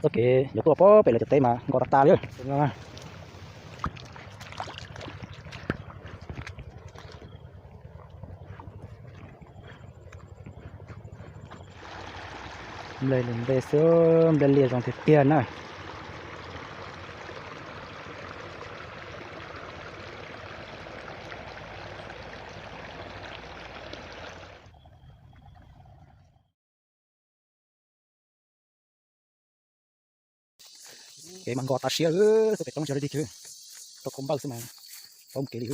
Txoj kev yuav tuaj pem lawv cov teb mas nkos tas tas li. Nplej lus nplej xwb, nplej liaj zoo tiag tiag na. Kev mas nkos tas siab, xub pem roob ntsia li tiag, rau khau npawj xwb mas tau mus kev li.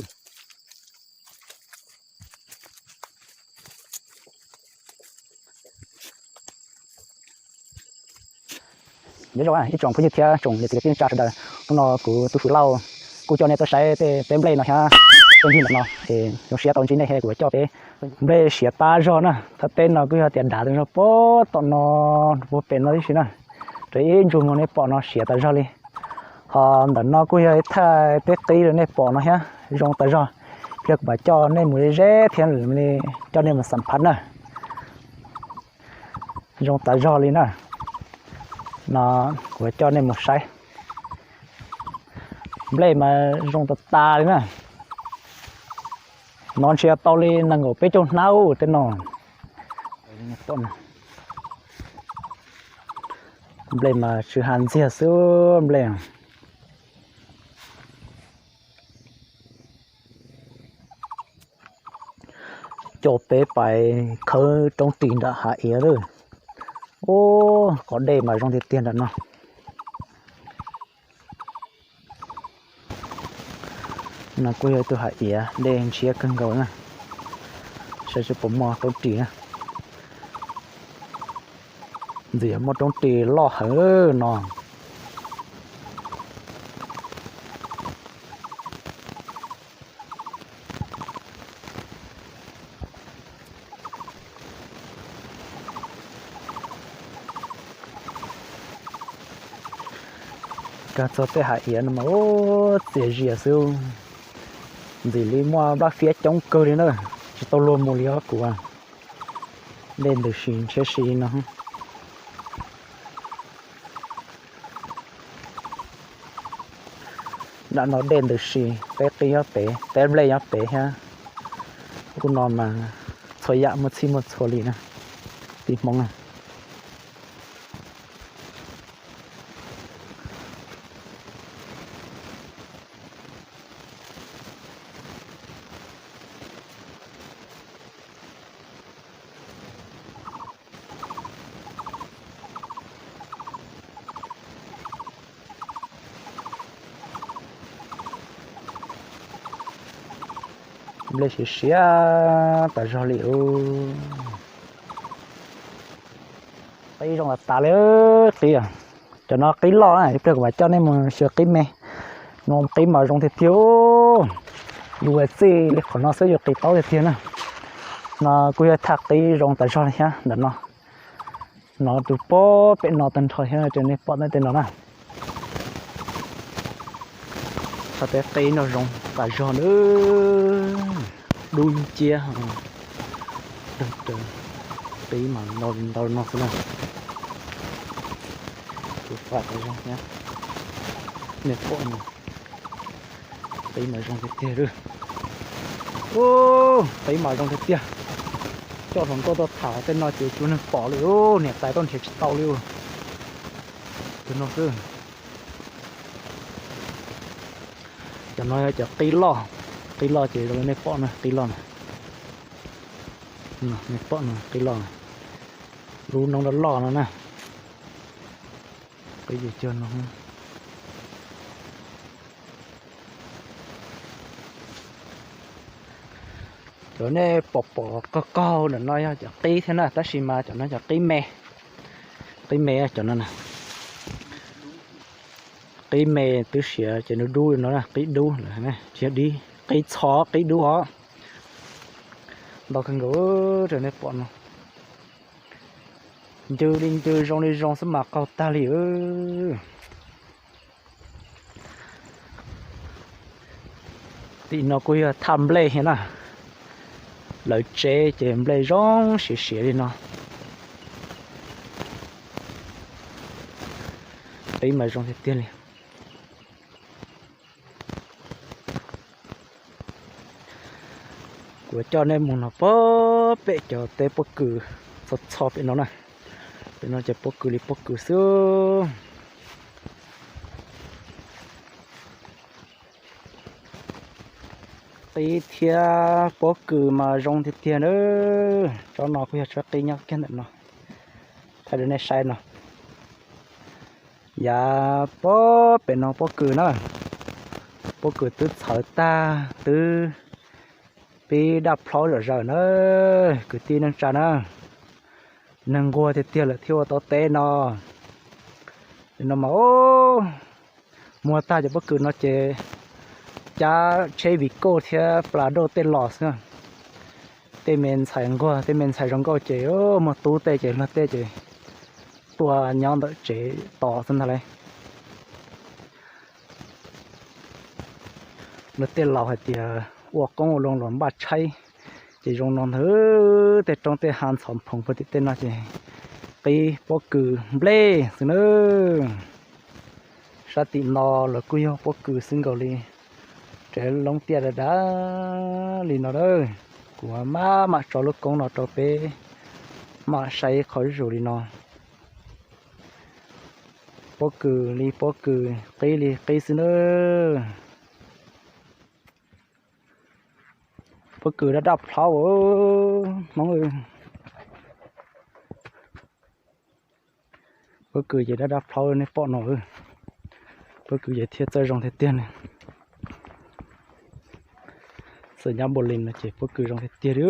Nyob zoo ib tsoom phooj ywg thiab tsoom niam txiv kwv tij neej tsa sawv daws, hnub no kuv Tub Fwm Lauj kuj coj nej tuaj saib tej teb nplej no thiab tej nrig ntawm no es zoo siab tau ntsib nej thiab kuv coj peb nplej siav tas zog na. Thaj teb no kuj yog tias dav tas zog puag tom no, puag pem no tib si na, rau ib ntsug mus nej pom no siav tas zog li. Ho ntawm no kuj yog ib thaj teb qib rau nej pom no thiab zoo tas zog, yog kuv mam coj nej mus ze ze thiab coj nej mus xam phaj na. Zoo tas zog li na. No kuv coj nej mus saib. Nplej mas zoo tas tas li na. No ntshe tau li nees nkaum peb caug hnab tej no. Nplej mas tsw ha ntxiag xwb nplej. Coj peb pais khawb roob ris nram hav iav lawm. Ub, qhov dej mas zoo tiag tiag nram no. No kuj yog ib tug hav iav, dej ntshiab kawg nkaus na. Saib seb puas muaj roob ris na. Ntxim yog muaj roob ris loj heev no. Kag txog tej hav iav no mas ub, txias zias xwb. Ntxim li muaj nplaj fiab coob kawg li na, tsis tau luag mus li os kuv. Dej ntws si ntshiab si no. Nram no dej ntws si, teb qib nyob pem, teb nplej nyob pem thiab. Ub no mas txhua yam muaj txhij muaj txhua li na, tib Hmoob na. Nplej siav siav tas zog li ub. Qib zoo tas tas li qib. Cov no qib loj na, ib pliag kuv mam coj nej mus xyuas qib me. No qib mas zoo tiag tiag. Yus txij li qhov no xwb yus qis taub tiag tiag na. No kuj yog thaj qib zoo tas zog li thiab ntawm no. No tus puag pem no tag nrho thiab ces nej pom nej tej no na. Thaj teb qib no zoo tas zog na. Dub nciab daws, qib mas ntau ntau no xwb na. Tus faj tas zog thiab. Nej pom no, qib mas zoo tiag tiag. Ub, qib mas zoo tiag tiag. Coj hluas nkauj tuaj tham tej no ces tsuas neeg pom li ub, niam tais tuaj nrhiav tsis tau li ub. Tus no xwb. Cov no yog cov qib loj, qib loj ces zoo li nej pom na, qib loj na. Nej pom no, qib loj, lub noob loj loj no na. Qib cog no. Cov nej pom pom qaug qaug ntawm no yog cov qib thiab na, tab sis mas cov no cov qib me. Qib me cov no na. Qib me twb siav ces nws dub li no na, qib dub lawm, tsis yog dib, qib txho qib dub os. Ntau kawg nkaus rau nej pom no. Ncw li ncw, zoo li zoo xwb mas qaug tag li. Tim no kuj yog thaj nplej thiab na. Lawv tsev ces nplej zoo siav siav li no. Qib mas zoo tiag tiag li. Kuv coj nej mus no pem cov teb pob kws txho txho pem no na. Pem no ces pob kws li pob kws xwb. Qib thiab pob kws mas zoo tiag tiag na. Tsob no kuj yog tsob qib nyob kiag ntawm no. Thaij rau nej saib no. Yav pob pem no pob kws na. Pob kws twb txhawv tag twb pib daj plhaub zom zaws na. Kwv tij neej tsa na, neeg nquag tiag tiag lawm thiaj ua tau teb no. No mas muag tag cov pob kws no ces cab tsheb Vigo thiab Prado tej los xwb. Tej me ntxhais nquag tej me ntxhais zoo nkauj ces muaj tub tej ces luag tej ces tuaj nyob ntawm tsev tos xwb ntag lauj. Luag tej laus hais tias ua qoob ua loo los npaj tshaib, ces zoo no ntag. Tej roob tej hav ntxhov phoov puag tim tej no ces qib pob kws nplej xwb na. Sab tim no los kuj yog pob kws xwb nkaus li. Tsev loob tiaj dav dav li no lawm. Kuv mam mam tso lub koob no rau peb mam saib qhov zuj zus li no. Pob kws li pob kws, qib li qib xwb na. Pob kws daj daj plhaub Hmoob. Pob kws ces daj daj plhaub nej pom no. Pob kws ces thiaj txawj zoo tiag tiag ne. Xwm nyab npaum li no ces pob kws zoo tiag tiag li.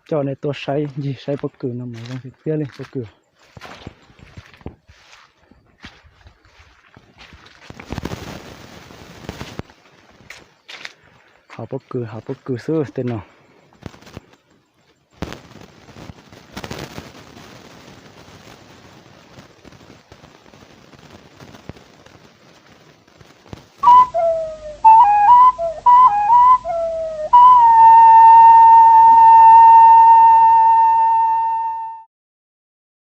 Coj nej tuaj saib ncig saib pob kws no mas zoo tiag tiag li pob kws. Hav pob kws, hav pob kws xwb tej no.